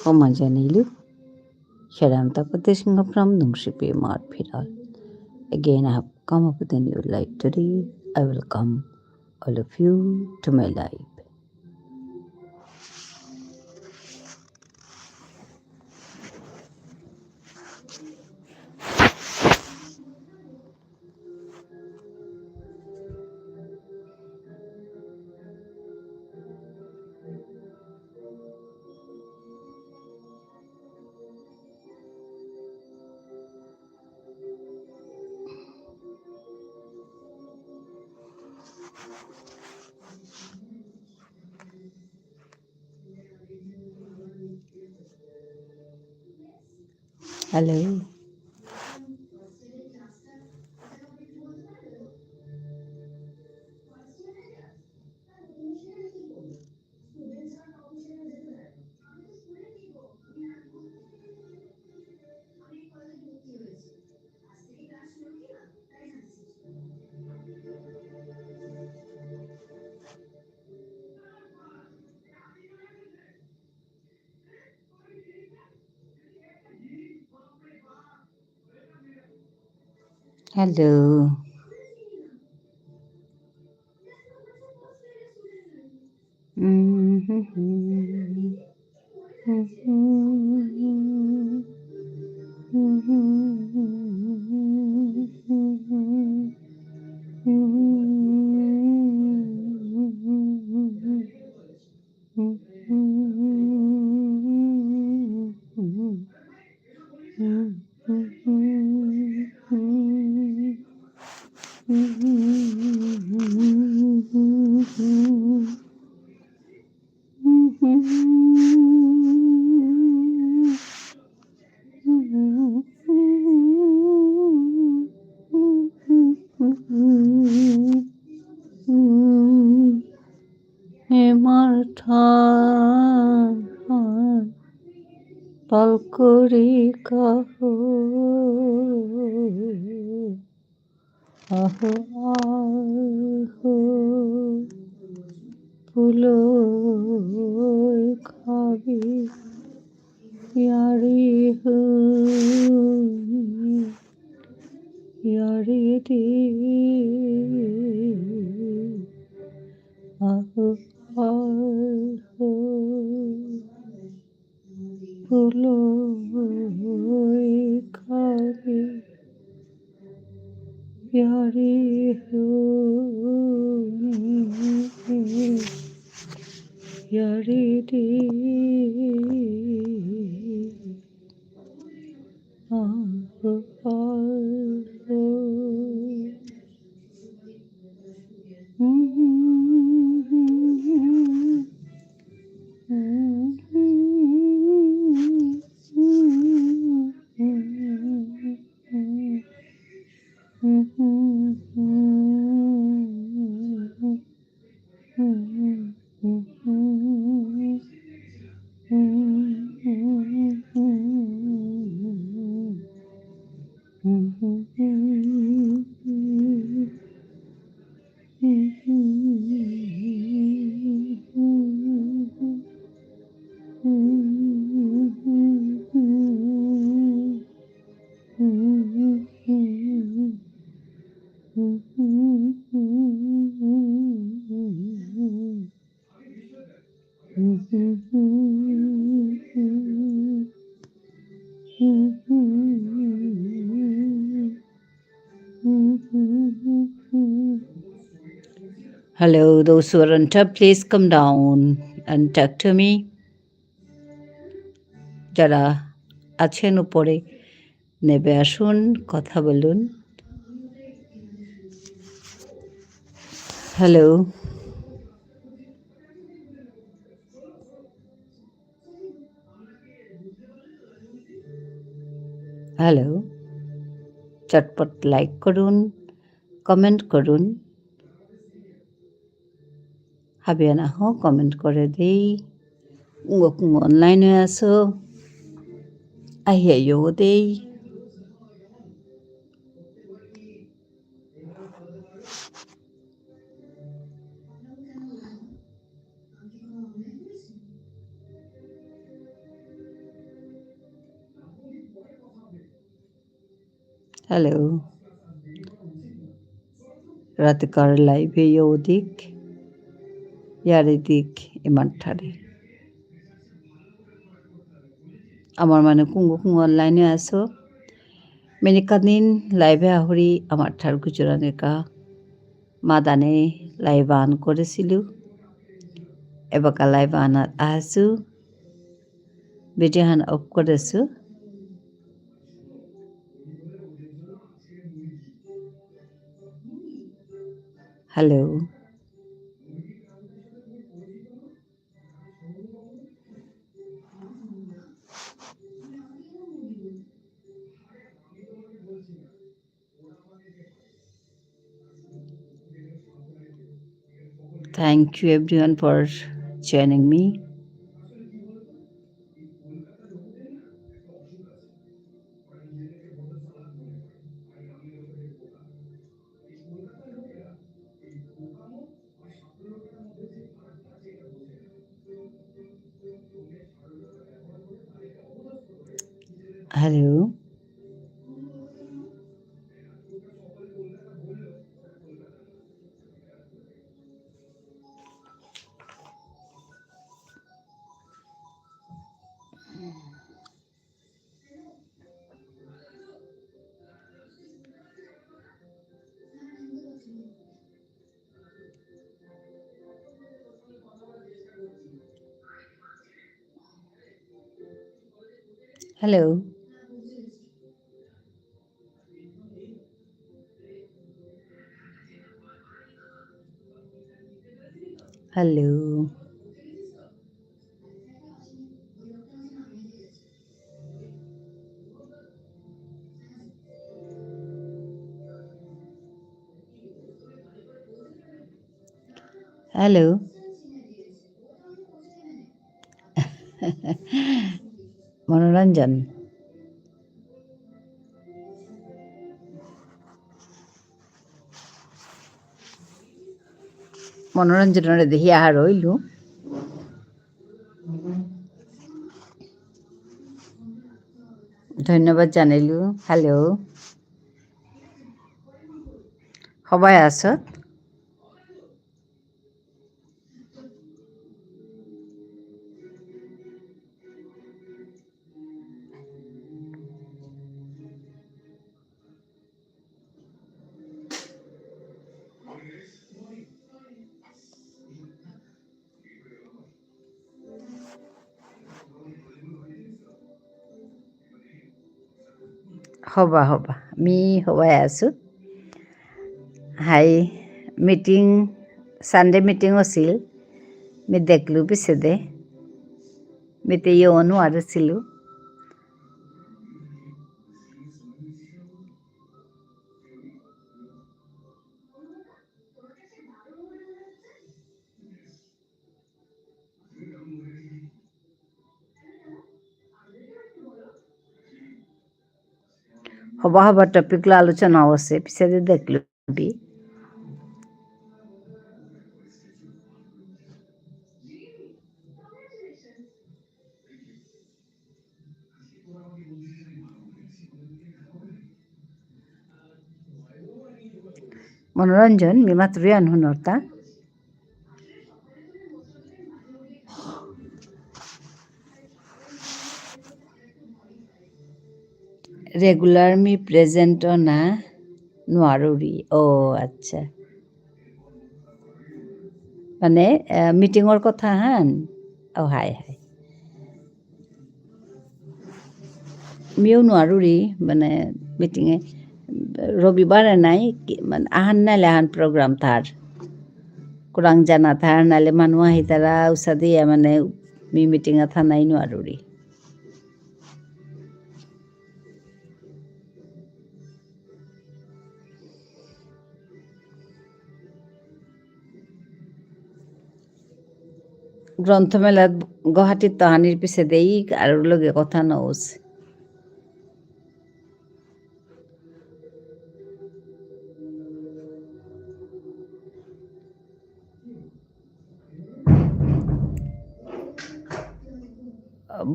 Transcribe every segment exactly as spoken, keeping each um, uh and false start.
ক্ষমা জানাইলু। Here I am Tapati Singha from Nungshipi Marphiral. Again, I have come up with a new live today. I welcome all of you to my live. Hello. Hello. এমার ঠার পালকরি কাহ। আহো, আহো, পুলই খাবি, ইয়ারি হুনি, ইয়ারি দি। আহো, আহো। পুলই খাবি, ইয়ারি হুনি, ইয়ারি দি। আহো, আহো। Hello, those who are on top, please come down and talk to me. যারা আছেন উপরে, নেবে আসুন, কথা বলুন। Hello. Hello. চটপট like করুন, comment করুন। হাবিয়ানা হো, comment করে দেই। উঙ্গ কুঙ্গ online এ আসো। আহিয়া যোগ দেই। Hello. রাতিকার live এ ইয়ো দিক, ইয়ারি দিক, ইমান ঠারে। আমার মানে কুঙ্গ কুঙ্গ online এ আসো। মিনি কাদিন live এ আহুরি আমার ঠার গুজরানির কা। মাদানে live on করেসিলু। এবাকা live on আসু। Video হান off করেসু। Hello. Thank you everyone for joining me. Hello. Hello. Hello. Hello. মনোরঞ্জন। মনোরঞ্জনরে দেহি আহার হইলু। ধন্যবাদ জানাইলু। Hello. হবাই আসত? হবা, হবা। মি হবাই আসু। হাই, meeting, Sunday meeting আছিল। মি দেখলু পিছেদে। মি তে ইয়ো নুয়ারেসিলু। হবা হবা topic লো আলোচনা হসে, পিছেদে দেখলু বি। মনোরঞ্জন, মি মাতুরি আন হুনরতা। Regular মি present অনা নুয়ারুরি। ও, আচ্ছা। মানে, আহ, meeting র কথা হান? ও, হাই, হাই। মিও নুয়ারুরি, মানে, meeting এ, রবিবারে নাই, কি, মানে, আহান নাইলে আহান program থার। কুরাং জানা থার, নাইলে মানু আহিতারা, উসাদিয়া, মানে, মি meeting এ থা নাই নুয়ারুরি। গ্রন্থমেলাত গুয়াহাটিত তহানির পিছেদেই আর লগে কথা নৌস।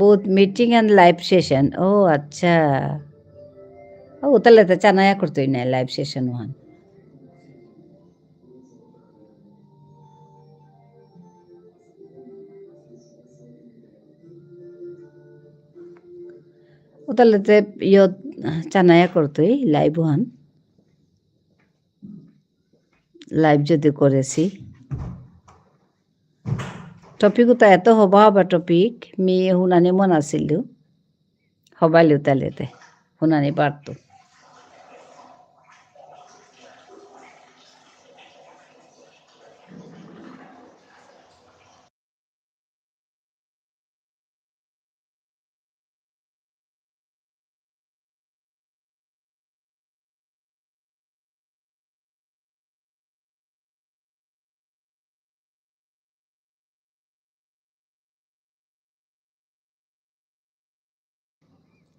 Both meeting and live session. ও আচ্ছা। ও, তাহলে তো চানায়া করতই না live session ওহান। ও, তাহলে তো ইয়ো চানায়া করতই live ওহান। Live যদি করেসি। Topic উতা এত হবা হবা topic, মি হুনানি মন আসিলু। হবাইলু তাহলে তে, হুনানি পারতু।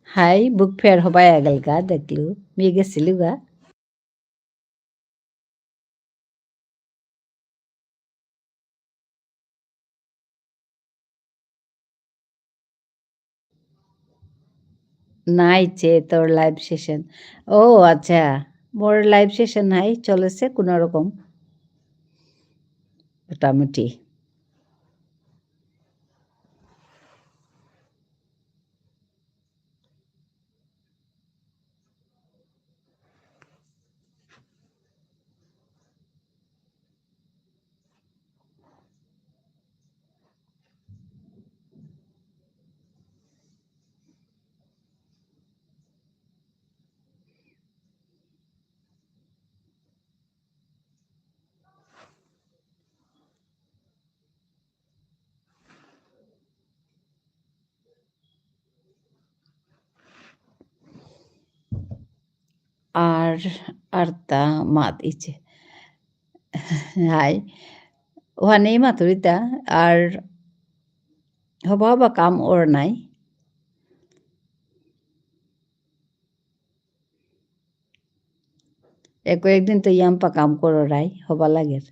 হাই, book fair হবাই আগলগা দেখলু, মি গেসিলুগা। নাই চে তোর live session। ও আচ্ছা, মোর live session নাই, চলেসে কোনো রকম। মোটামুটি। আর, আরতা মাত ইচে। হাই। ওহানেই মাতুরিতা, আর হবা হবা কাম অর নাই। এ কয়েকদিন তো ইয়াম্পা কাম কররাই, হবা লাগের।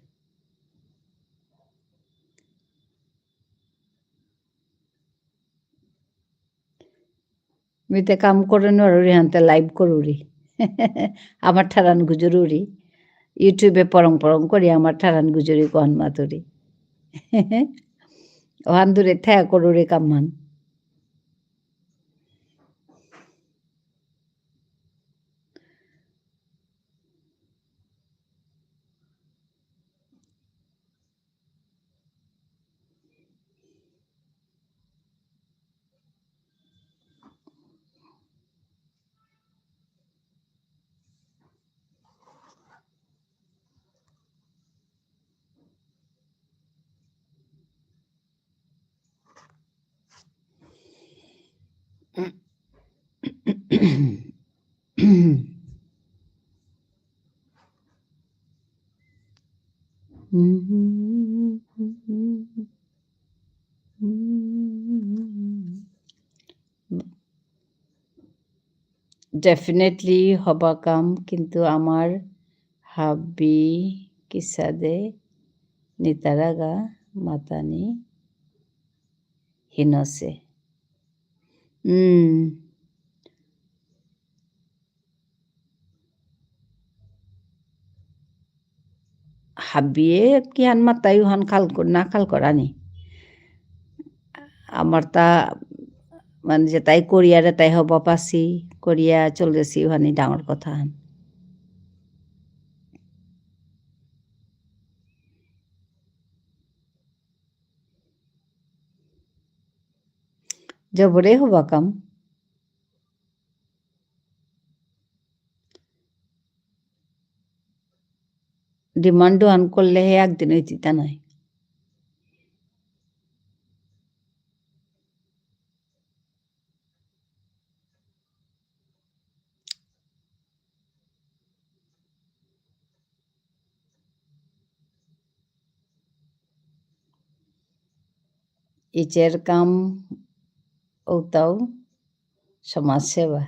মিতে কাম করে নরুরি হানতে live করুরি। আমার ঠারান গুজুরুরি। YouTube-এ পরং পরং করি আমার ঠারান গুজুরি কহান মাতুরি। ওহান দূরে থায়া করুরি কামহান। Definitely হবা কাম, কিন্তু আমার হাবি কিসাদে নিতারাগা মাতানি হিনসে। উম। হাবিয়ে কিহান মাতাই উহান খাল কর-, না খাল করানি। আমার তা, মানে, যেতাই করিয়ারে তাই হবা পাসি, করিয়া চলেসি উহানি ডাঙর কথা হান। জবরে হবা কাম। Demand আন করলে হে একদিন হইতিতা নাই। ইচের কাম উতাও সমাজ সেবা।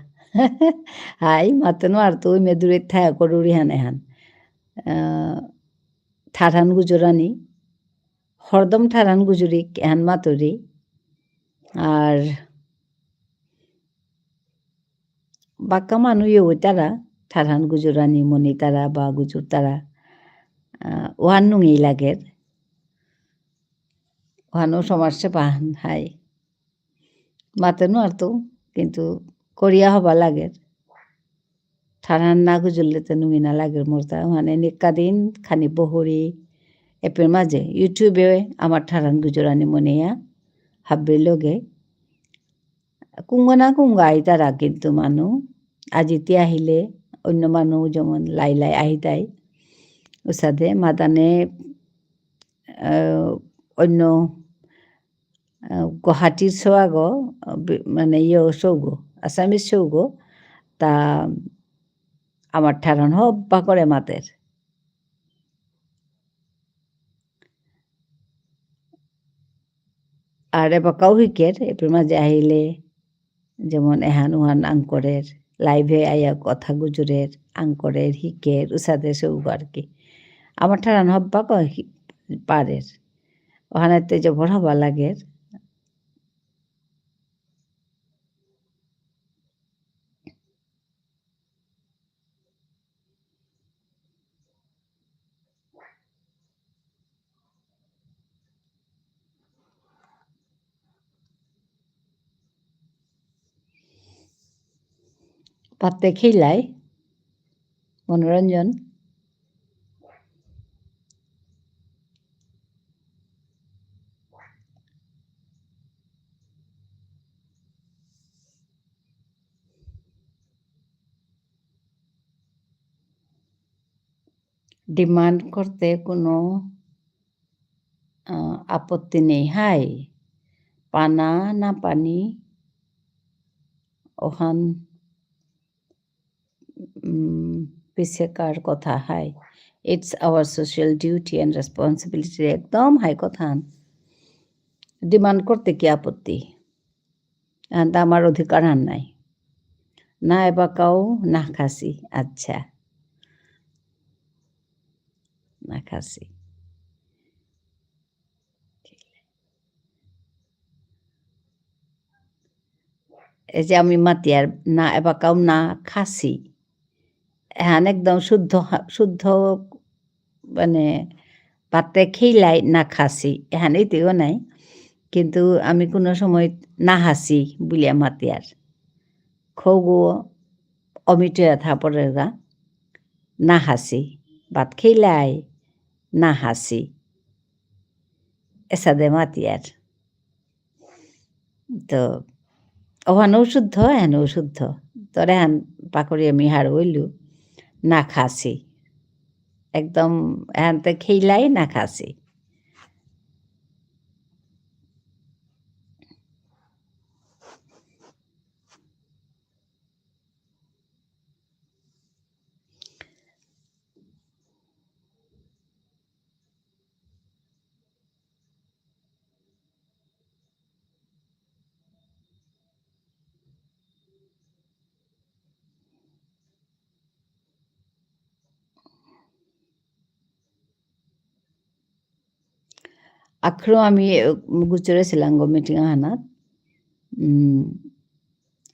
হাই, মাতনো আর তুই মে দূরে থায়া করুরি হান এহান। আহ, ঠারহান গুজরানি, হরদম ঠারহান গুজুরি এহান মাতুরি। আর বাক্কা মানু ইয়ে অইতারা, ঠারহান গুজরানি মনিতারা বা গুজরতারা, আহ, ওহান নুঙেই লাগের। ওহানও সমাজ সেবা হান হাই। মাতে নুয়ারতৌ, কিন্তু করিয়া হবা লাগের। ঠারহান না গুজরলে তে নুঙি না লাগের মোরতা। মানে নিকা দিন খানি বহুরি এপের মাঝে YouTube-এ আমার ঠারহান গুজরানি মনেয়া হাব্বির লগে। কুঙ্গ না কুঙ্গ আইতারা কিন্তু মানু। আজি তি আহিলে অন্য মানু যেমন লাই লাই আহিতাই। উসাদে মাদানে, আহ, অন্য আহ, গুয়াহাটির সৌ আগো, আহ, বি-, মানে, ইয়ে সৌগো, আসামিজ সৌগো, তা আমার ঠারহান হব্বা করে মাতের। আর এবাকাও হিকের, এপের মাঝে আহিলে, যেমন এহান ওহান আঙকরের, live-এ আয়া কথা গুজরের, আঙকরের, হিকের, উসাদে সৌগো আর কি। আমার ঠারহান হব্বা করে হি-, পারের। ওহানেতে জবর হবা লাগের। পাতে খিলাই, মনোরঞ্জন। Demand করতে কোনো, আহ, আপত্তি নেই। হাই, পানা না পানি, ওহান, উম, পিছেকার কথা হাই। It's our social duty and responsibility। একদম হাই কথা হান। Demand করতে কি আপত্তি? আহ, তা আমার অধিকার আর নাই। না এবাকাও না খাসি। আচ্ছা। না খাসি। এই যে আমি মাতিয়ার না এবাকাও না খাসি। এহান একদম শুদ্ধ হা-, শুদ্ধ মানে, পাতে খিলাই না খাসি, এহান ইতিও নাই। কিন্তু আমি কোনো সময় না হাসি বুলিয়া মাতিয়ার। খৌগো অমিটিয়া থাপরেগা, না হাসি। ভাত খিলাই, না হাসি। এসাদে মাতিয়ার। তো, ওহানও শুদ্ধ, এহানও শুদ্ধ। তোরে হান পাকড়ি আমি হার হইলু, না খাসি। একদম, এহানতে খেইলাই না খাসি। আখরো আমি, এ, গুজরেসিলাঙ গো meeting আহানাত। উম,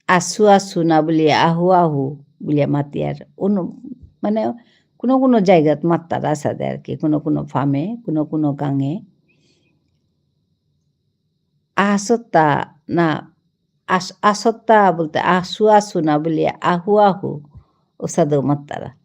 আসু আসু না বুলিয়া আহু আহু বুলিয়া মাতিয়ার। অন্য, মানে, কোনো কোনো জায়গাত মাত্তারা আসাদে আর কি, কোনো কোনো ফামে, কোনো কোনো গাঙে। আসত্তা না, আস-, আসত্তা বলতে আসু আসু না বুলিয়া আহু আহু অসাদে মাত্তারা।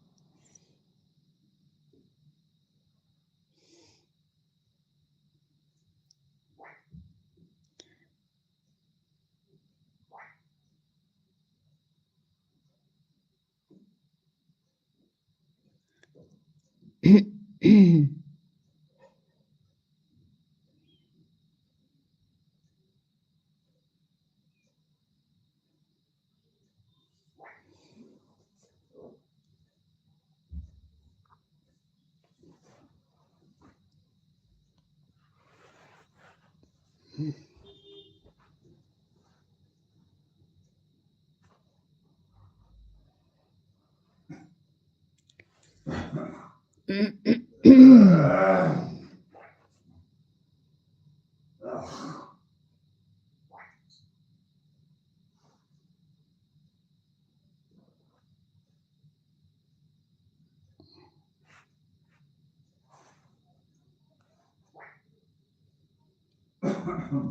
Hello.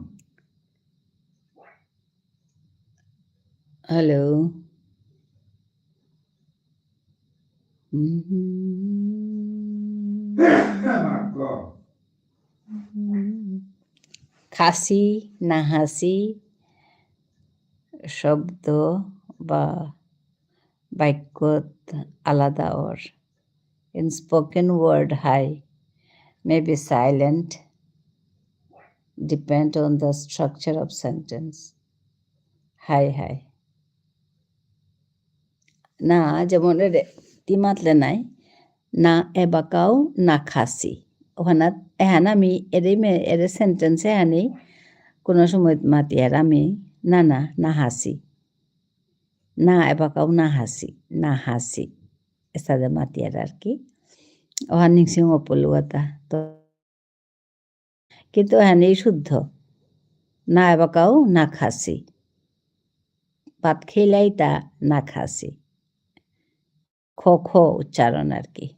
খাসি, না হাসি শব্দ বা বাক্যত আলাদা অর। In spoken word, হাই may be silent, depend on the structure of sentence. হাই, হাই। না, যেমন এরে, তি মাতলে নাই, না এবাকাও না খাসি। ওহানাত, এহান আমি, এরে মে-, এরে sentence এহানি কোনো সময় মাতিয়ার আমি, না, না, না হাসি। না এবাকাও না হাসি, না হাসি। এসাদে মাতিয়ার আর কি। ওহান নিংসিং অপলুয়াতা। তো কিন্তু এহানি শুদ্ধ। না এবাকাও না খাসি। ভাত খেলাইতা না খাসি। খ খ উচ্চারণ আর কি।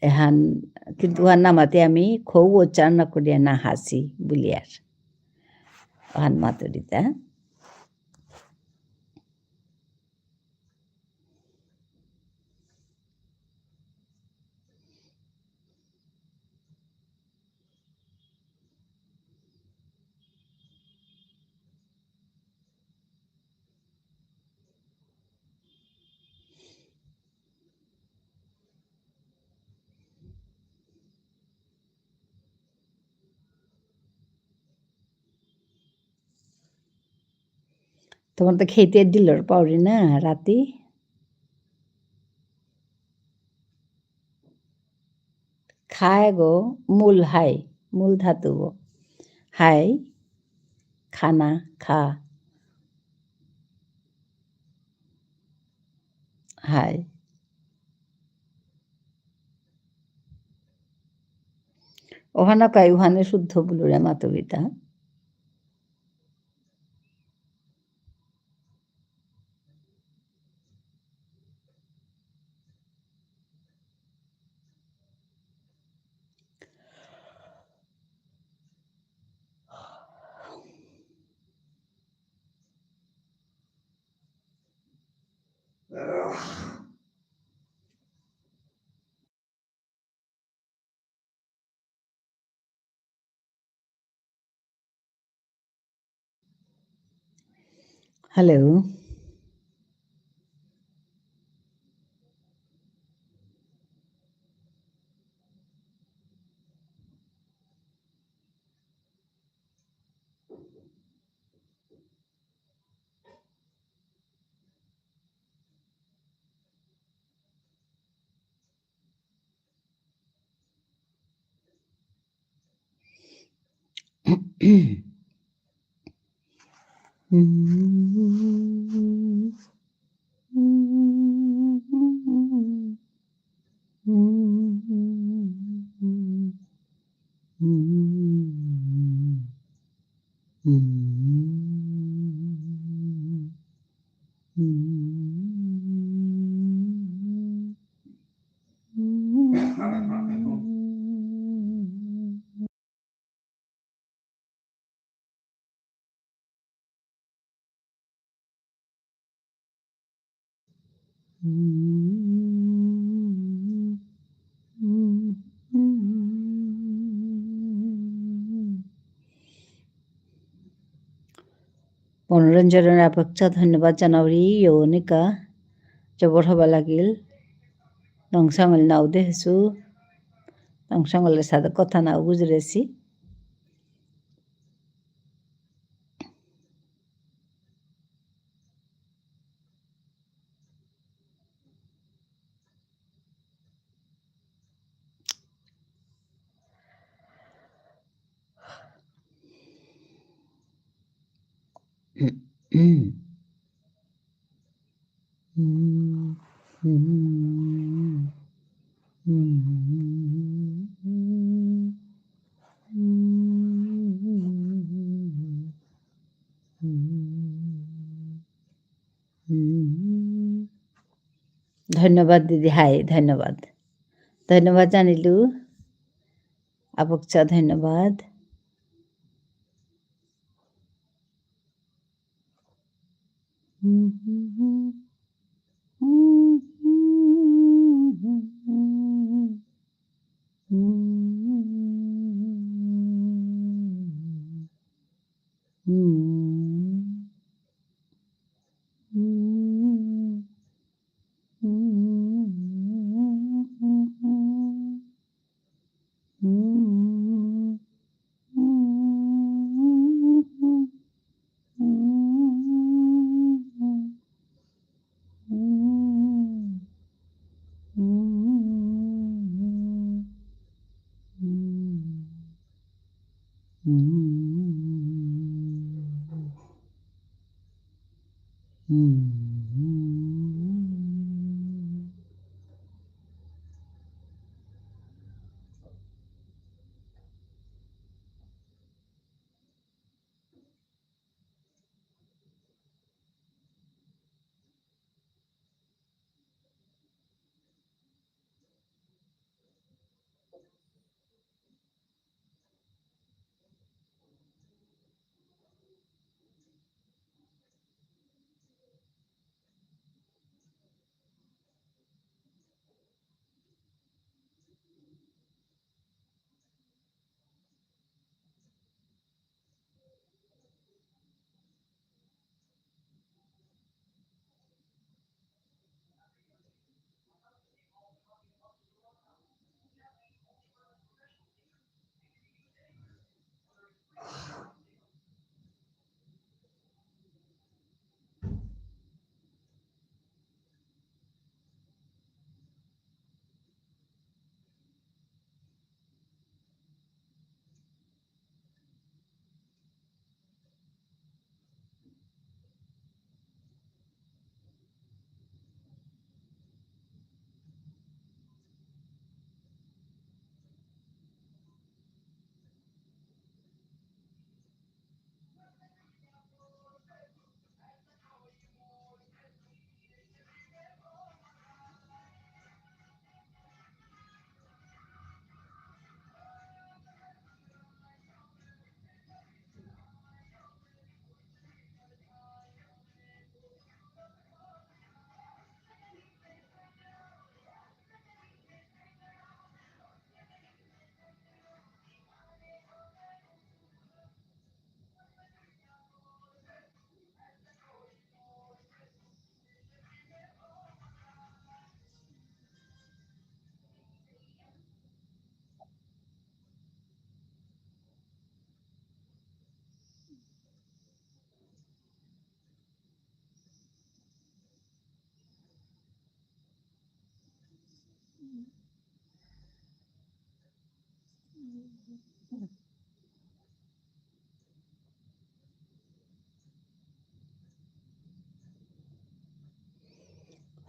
এহান, কিন্তু ওহান না মাতে আমি খ উচ্চারণ না করিয়া না হাসি বুলিয়ার। ওহান মাতুরিতা। তোমার তো খেতে দিলর পাউরি না রাতি। খায় গো, মূল হাই, মূল ধাতু গো। হাই, খানা, খা। হাই। ওহানা কাই ওহানে শুদ্ধ বুলুরে মাতুরিতা। Hello. মনোরঞ্জনর আপেক্ষা ধন্যবাদ জানাউরি, য়ৌনিকা, জবর হবা লাগিল। নংসাঙল নাও দেহেসু, নংসাঙলের সাথে কথা নাও গুজরেসি। ধন্যবাদ দিদি, হাই, ধন্যবাদ। ধন্যবাদ জানিলু। আপকচা ধন্যবাদ।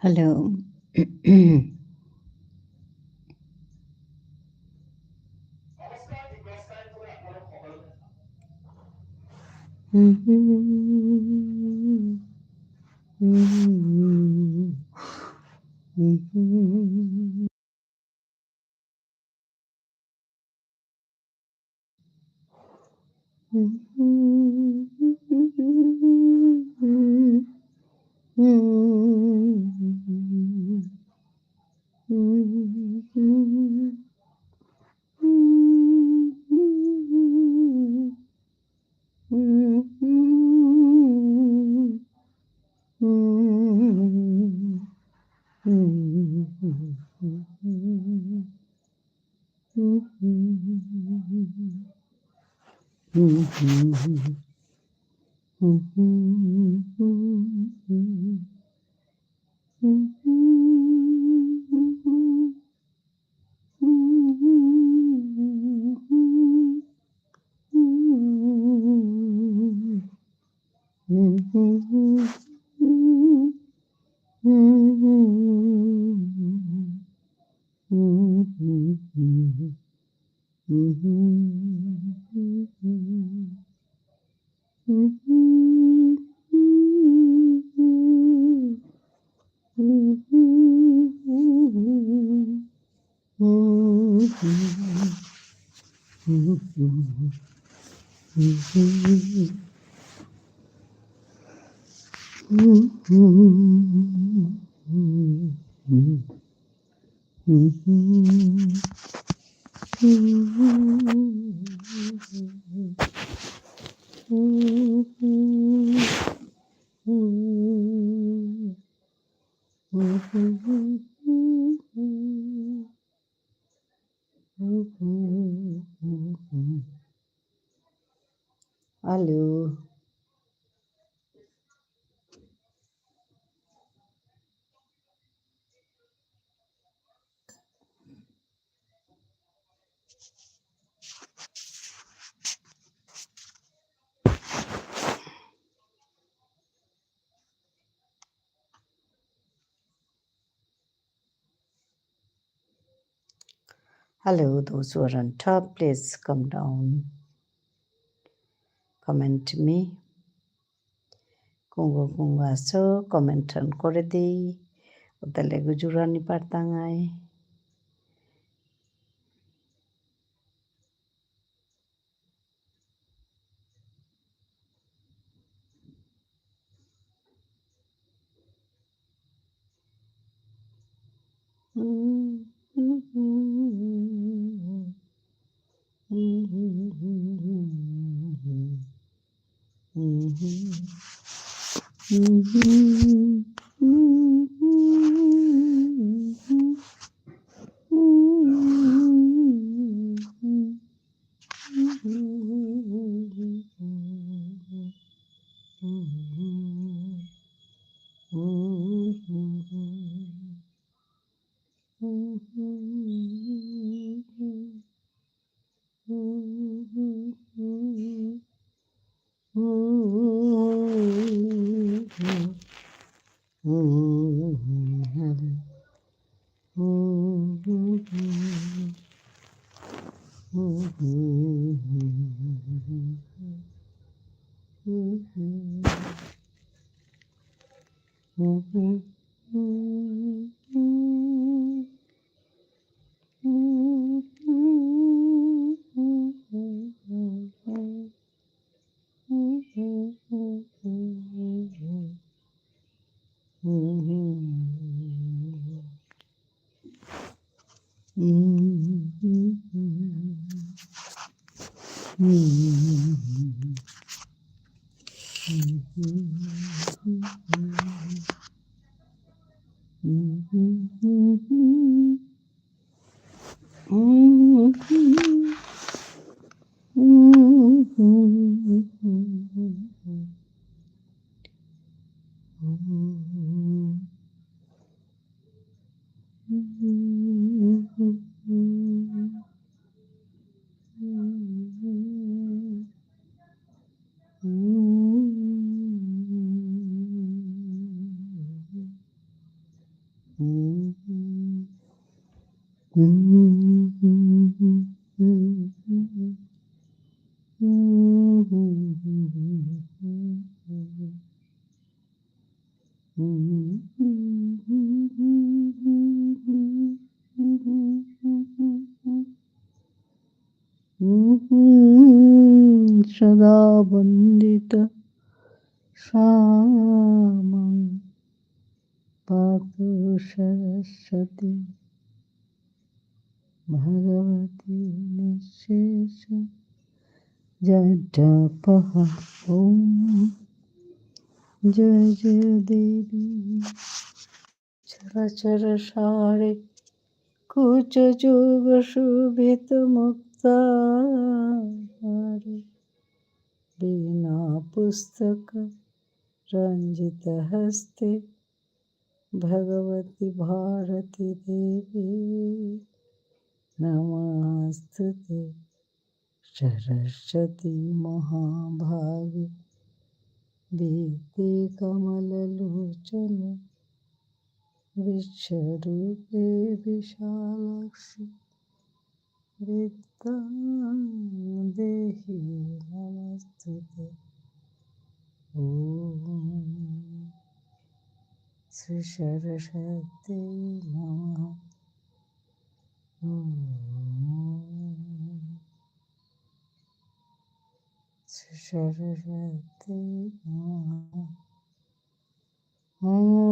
Hello. Hello. Hello, those who are on top, please come down. Comment me. কুঙ্গ কুঙ্গ আসো, comment হান করে দেই। ওতালে গুজুরানি পারতাঙাই। सदा वन्दित सा मां पातु सरस्वती भगवती निःशेष जटापहा। ॐ जय जय देवी। चराचर सारे कुचजुग शोभित मुक्ताहारे। वीणा पुस्तक रंजित हस्ते भगवती भारती देवी नमोस्तुते। सरस्वती महाभागे पीते कमललोचने विश्वरूपे विशालाक्षी विद्यां देहि नमोस्तुते। ॐ श्री सरस्वती नमः। ॐ श्री सरस्वती नमः। Hello.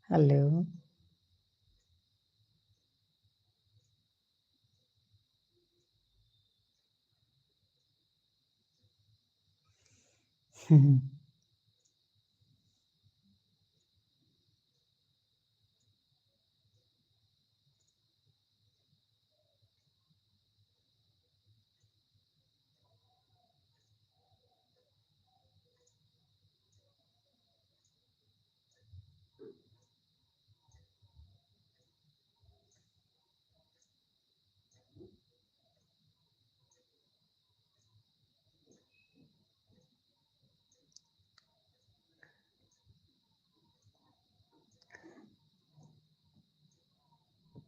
Hello.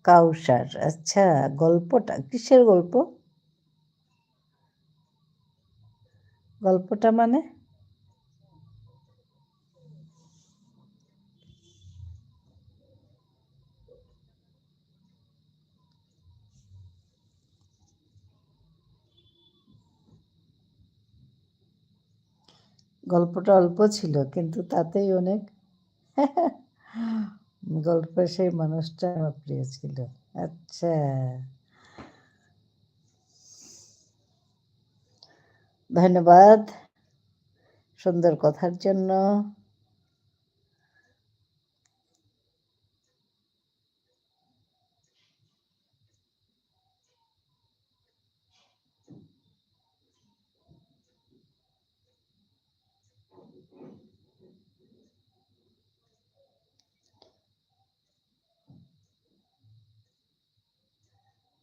কাউসার। আচ্ছা, গল্পটা কিসের গল্প? গল্পটা মানে? গল্পটা অল্প ছিল, কিন্তু তাতেই অনেক গল্পের সেই মানুষটা আমার প্রিয় ছিল। আচ্ছা, ধন্যবাদ সুন্দর কথার জন্য।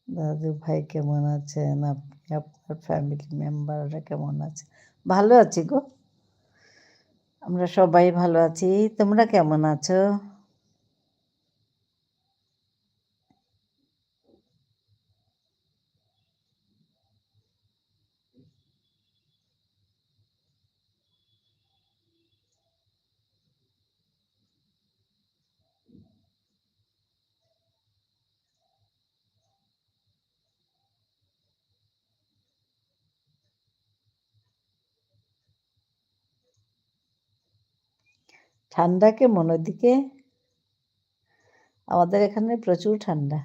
দাদু ভাই কেমন আছেন? আপনি, আপনার ফ্যামিলি মেম্বাররা কেমন আছে? ভালো আছি গো, আমরা সবাই ভালো আছি। তোমরা কেমন আছো? ঠান্ডা কেমন ওদিকে? আমাদের এখানে প্রচুর ঠান্ডা।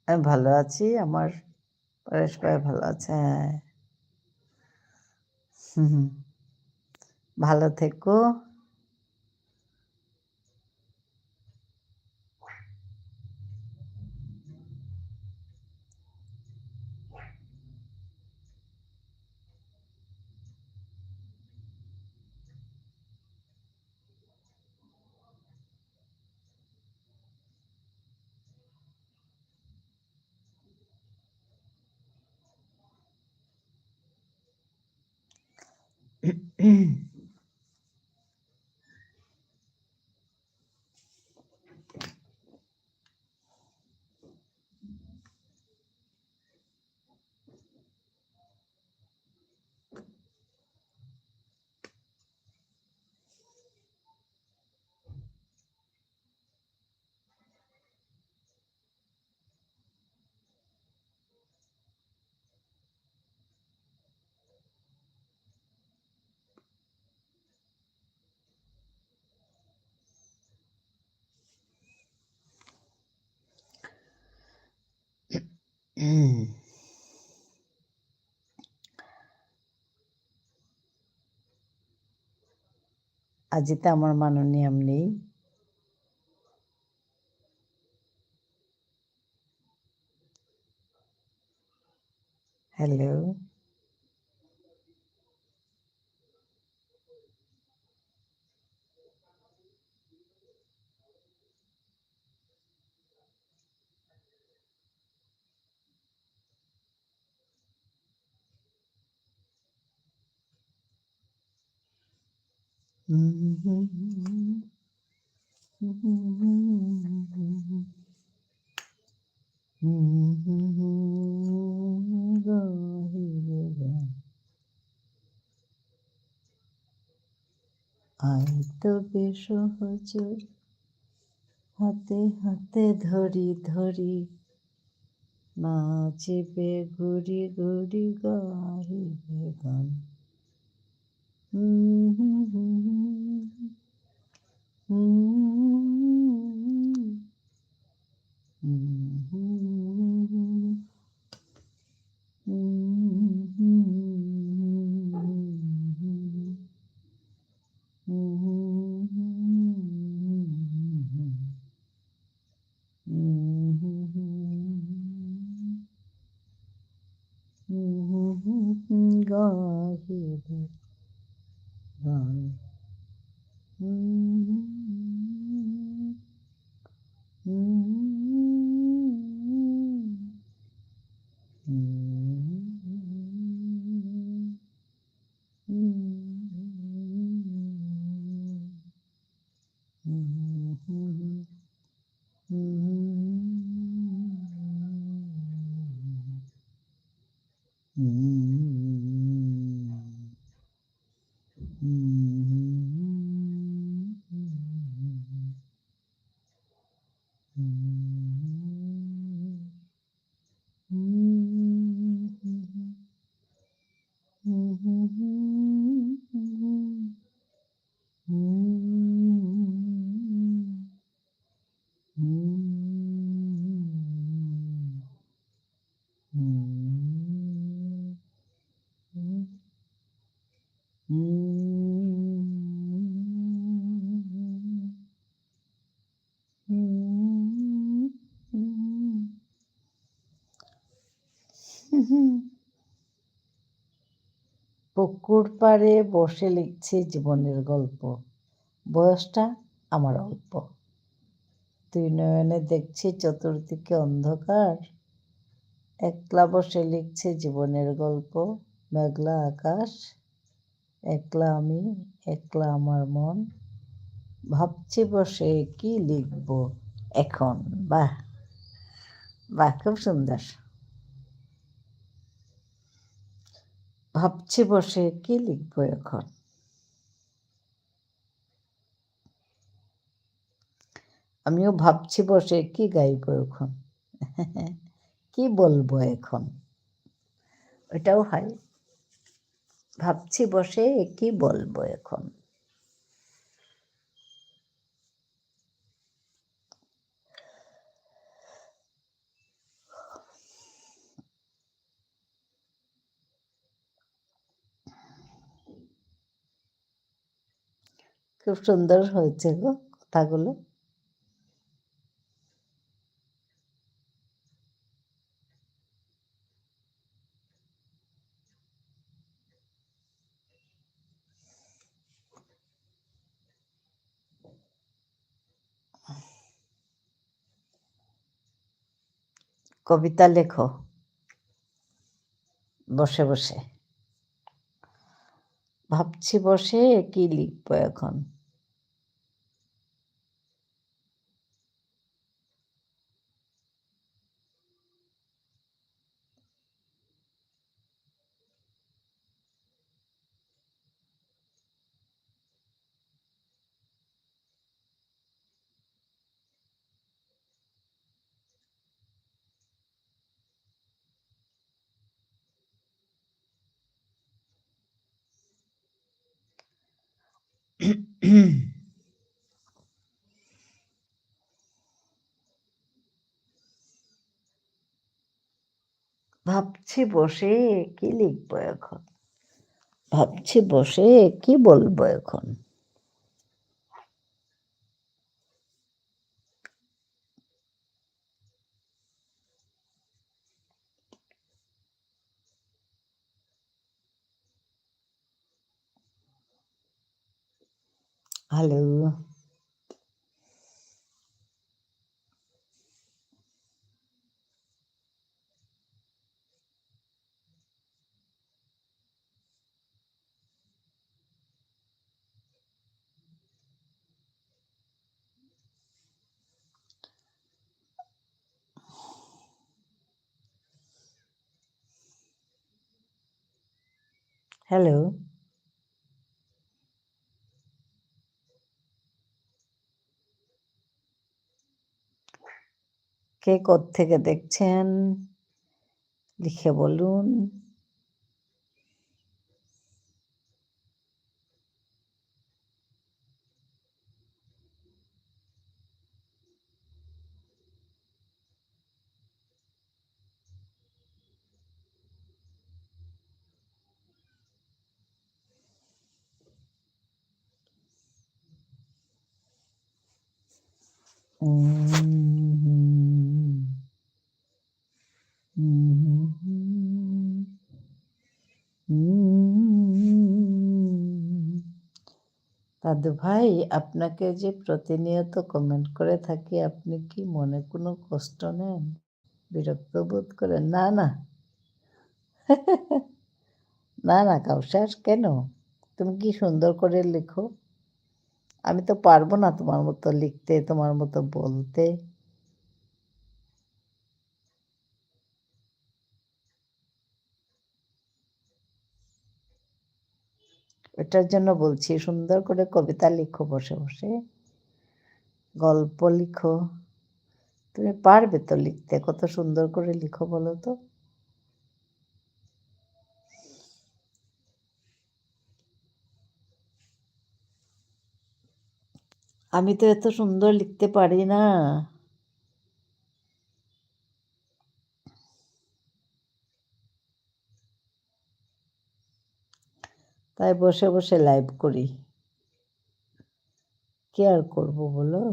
আমি ভালো আছি, আমার পরেশ ভাই ভালো আছে। হ্যাঁ। হুম হুম। ভালো থেকো। আজিতে আমার মাননীয়াম নেই। Hello. আয় তবে সহচর, হাতে হাতে ধরি ধরি, নাচিবে ঘুরি ঘুরি গাহিবে গান। পুকুর পাড়ে বসে লিখছে জীবনের গল্প। বয়সটা আমার অল্প। দুই নয়নে দেখছে চতুর্দিকে অন্ধকার। একলা বসে লিখছে জীবনের গল্প। মেঘলা আকাশ, একলা আমি, একলা আমার মন। ভাবছি বসে কি লিখব এখন। বাহ, বাহ, খুব সুন্দর। ভাবছি বসে কি লিখব এখন। আমিও ভাবছি বসে কি গাইব এখন। কি বলবো এখন? ওটাও হয়। ভাবছি বসে কি বলবো এখন। খুব সুন্দর হয়েছে গো কথাগুলো। কবিতা লেখো বসে বসে। ভাবছি বসে কি লিখবো এখন। ভাবছি বসে কি লিখবো এখন। ভাবছি বসে কি বলবো এখন। Hello. Hello. কে কোত্থেকে দেখছেন? লিখে বলুন। দাদু ভাই, আপনাকে যে প্রতিনিয়ত comment করে থাকি, আপনি কি মনে কোনো কষ্ট নেন? বিরক্ত বোধ করেন? না, না। না, না, কাউসার, কেন? তুমি কি সুন্দর করে লেখো। আমি তো পারবো না তোমার মতো লিখতে, তোমার মতো বলতে। এটার জন্য বলছি, সুন্দর করে কবিতা লিখো বসে বসে, গল্প লিখো। তুমি পারবে তো লিখতে, কত সুন্দর করে লিখো বলো তো। আমি তো এত সুন্দর লিখতে পারি না। তাই বসে বসে live করি। কি আর করব বলো?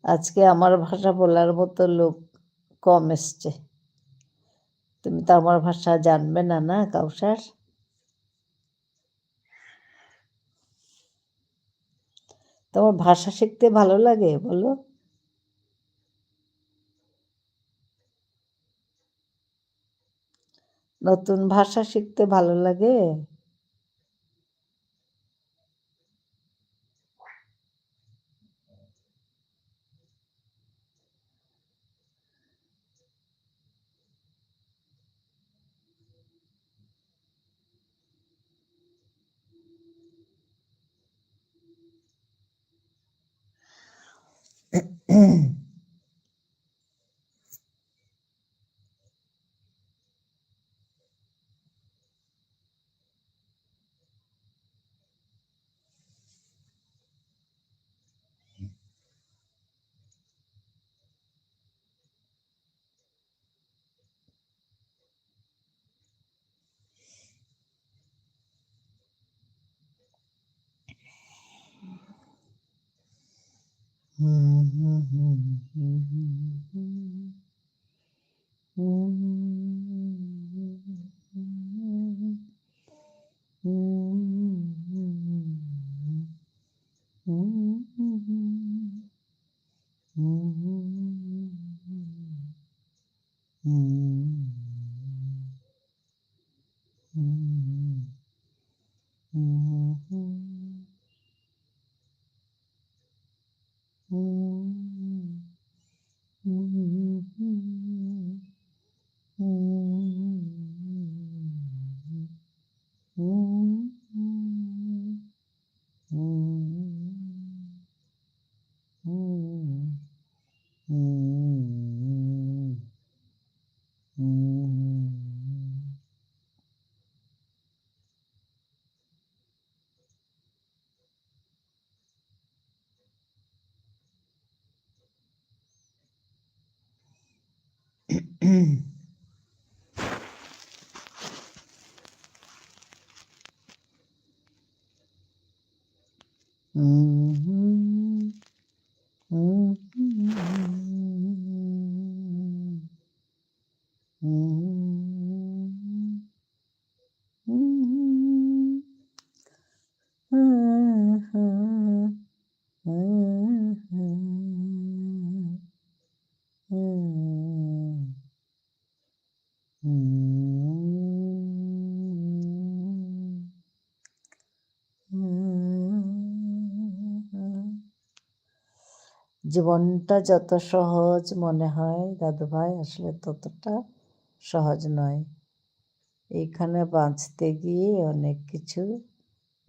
আজকে আমার ভাষা বলার মতো লোক কম এসছে। তুমি তো আমার ভাষা জানবে না, না, কাউসার? তোমার ভাষা শিখতে ভালো লাগে, বলো? নতুন ভাষা শিখতে ভালো লাগে? জীবনটা যত সহজ মনে হয় দাদু ভাই, আসলে ততটা সহজ নয়। এখানে বাঁচতে গিয়ে অনেক কিছু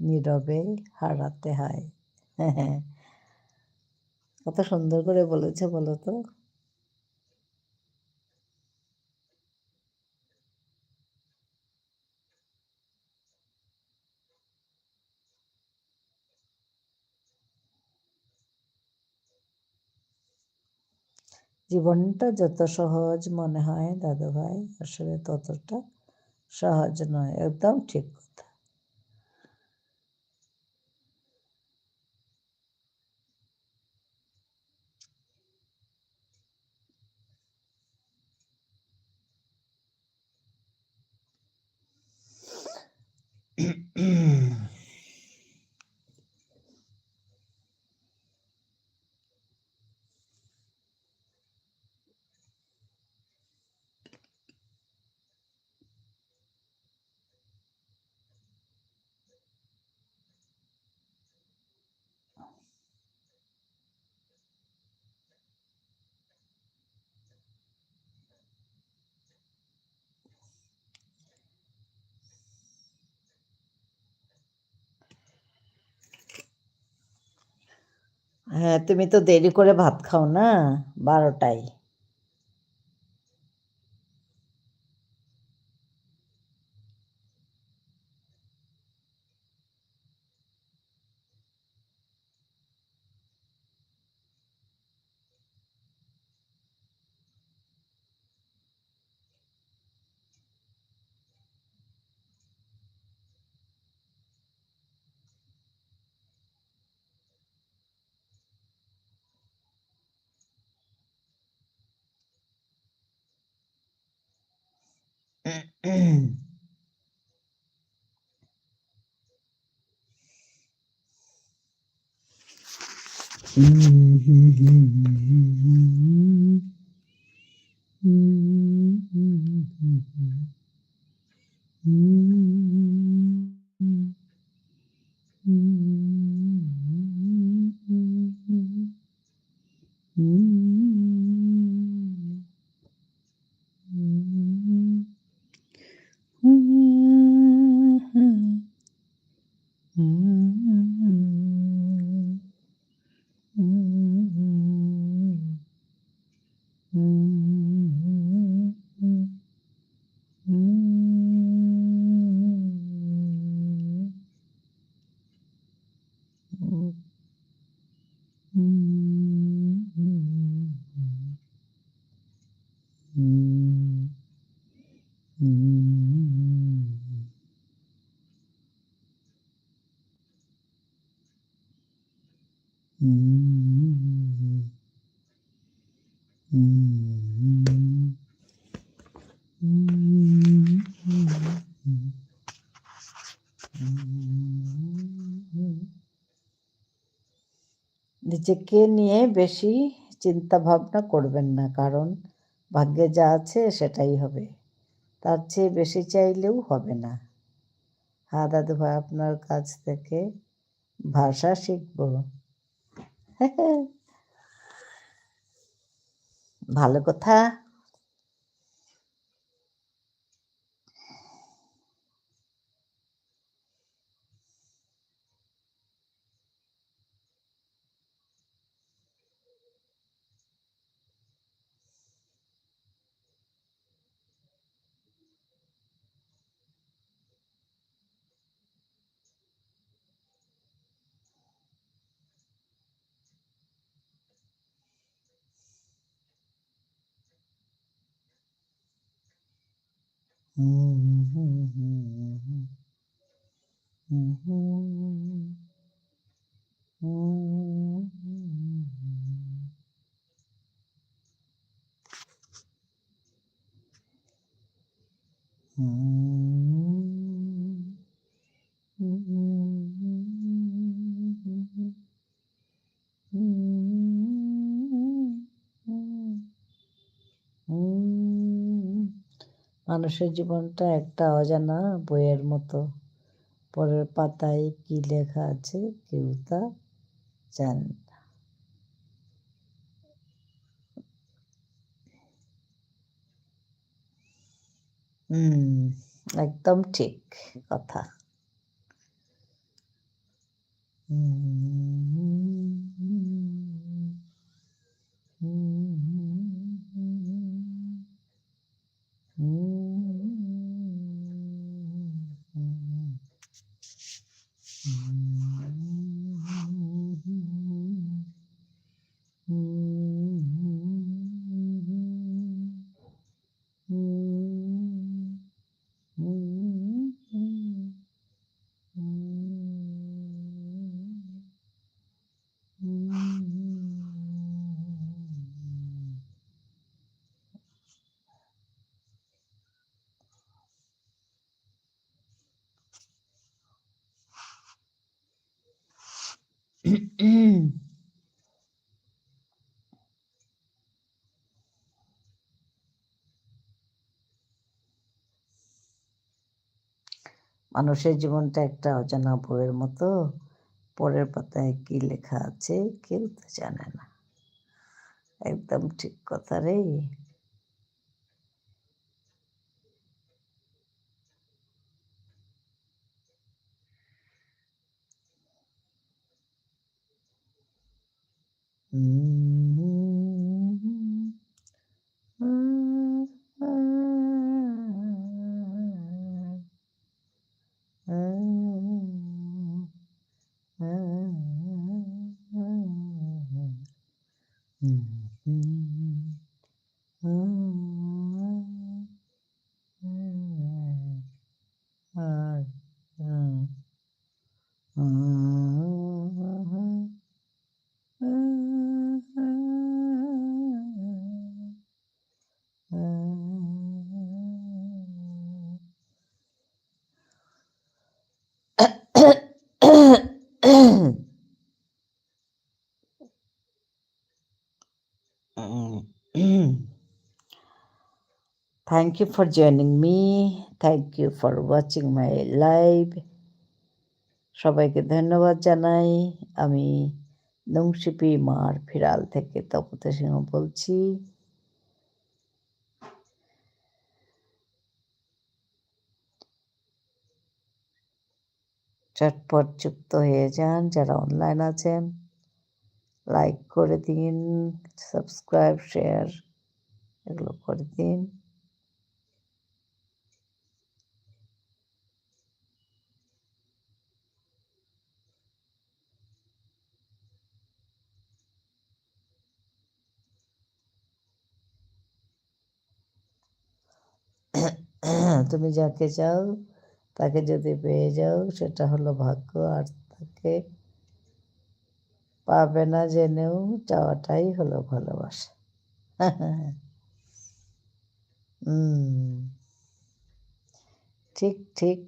নীরবে হারাতে হয়। কত সুন্দর করে বলেছে বলো তো। জীবনটা যত সহজ মনে হয় দাদু ভাই, আসলে ততটা সহজ নয়। একদম ঠিক কথা। হ্যাঁ, তুমি তো দেরি করে ভাত খাও না, বারোটায়। নিজেকে নিয়ে বেশি চিন্তা ভাবনা করবেন না, কারণ ভাগ্যে যা আছে সেটাই হবে, তার চেয়ে বেশি চাইলেও হবে না। হ্যাঁ দাদু ভাই, আপনার কাছ থেকে ভাষা শিখবো। ভালো কথা। মানুষের জীবনটা একটা অজানা বইয়ের মতো। পরের পাতায় কি লেখা আছে, কেউ তা জানে না। হুম, একদম ঠিক কথা। মানুষের জীবনটা একটা অজানা বইয়ের মতো, পরের পাতায় কি লেখা আছে কেউ তো জানে না। একদম ঠিক কথা রে। Thank you for joining me. Thank you for watching my live. সবাইকে ধন্যবাদ জানাই। আমি নুংশিপি ইমার ফিরাল থেকে তপতি সিংহ বলছি। চটপট যুক্ত হয়ে যান, যারা online আছেন, like করে দিন, subscribe, share এগুলো করে দিন। তুমি যাকে চাও, তাকে যদি পেয়ে যাও, সেটা হলো ভাগ্য, আর তাকে পাবে না জেনেও চাওয়াটাই হলো ভালোবাসা। হুম। ঠিক, ঠিক।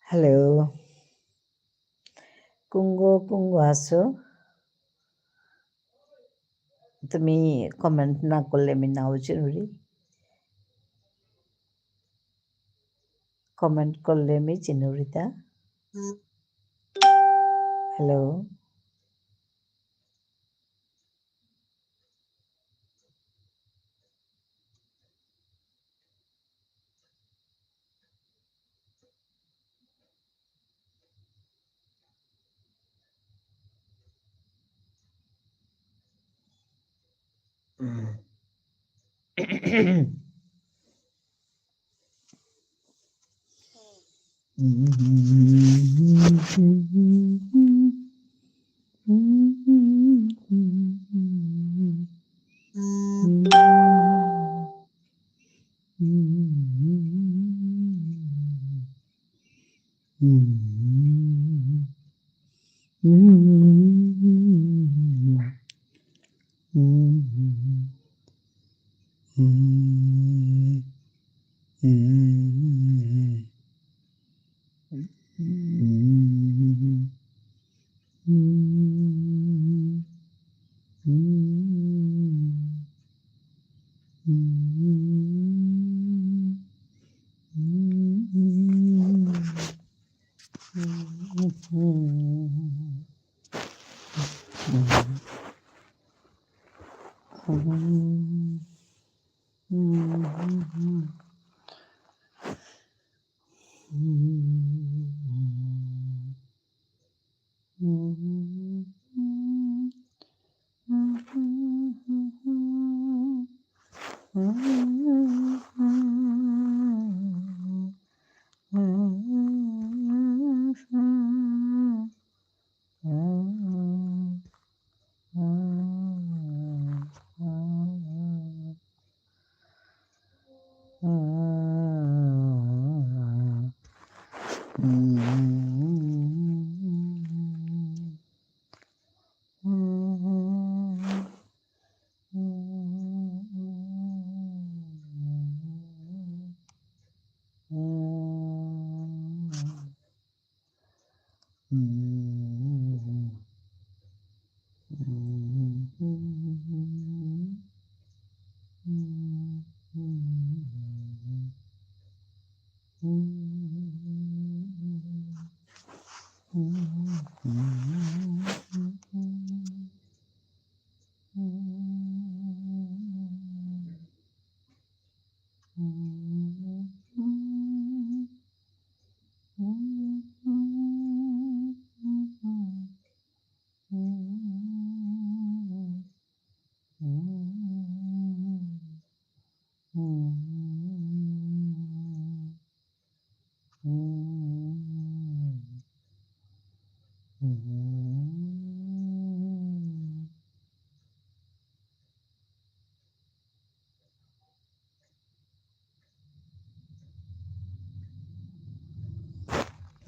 Hello. কুঙগ, কুঙগ আসো? তুমি comment না করলে আমি নাও চিনুরি। Comment করলে আমি চিনুরিতা। Hello.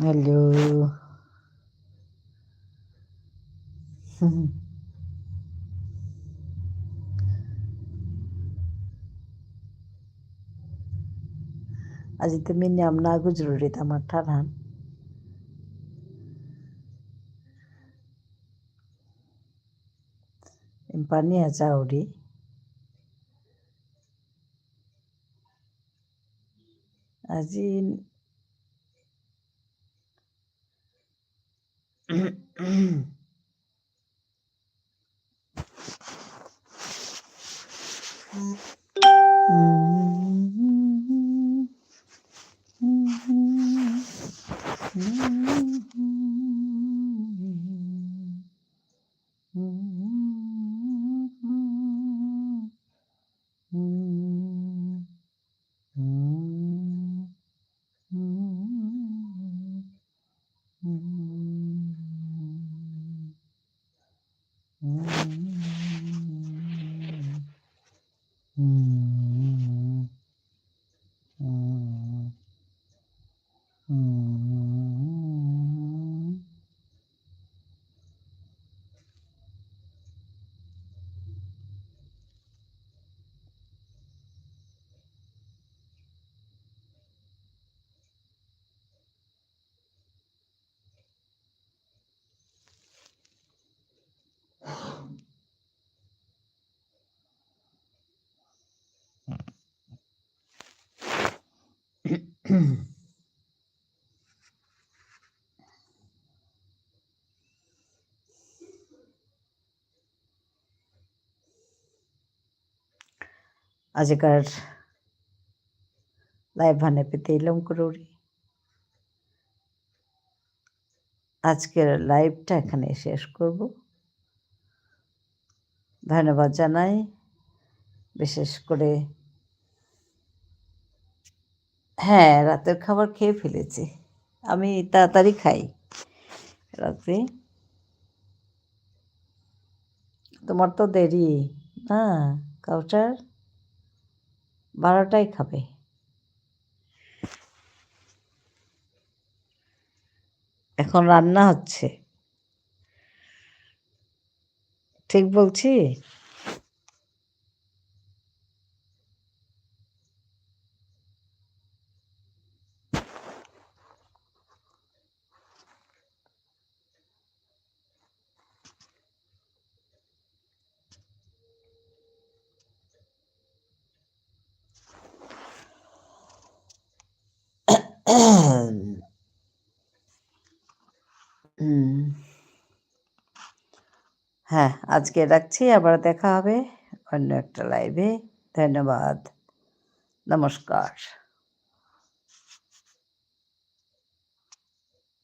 হ্যালো। আজি তুমি নিয়াম না গুজরুরি তামার ঠারহান। এম্পানি আচাউরি। আজি আজিকার live হান এপেইতে লম করুরি। আজকের liveটা এখানে শেষ করব। ধন্যবাদ জানাই, বিশেষ করে, হ্যাঁ, রাতের খাবার খেয়ে ফেলেছি। আমি তাড়াতাড়ি খাই রাতে। তোমার তো দেরি, না, কাউচার? বারোটায় খাবে। এখন রান্না হচ্ছে। ঠিক বলছি? হুম। হ্যাঁ, আজকে রাখছি, আবার দেখা হবে অন্য একটা liveএ। ধন্যবাদ। নমস্কার।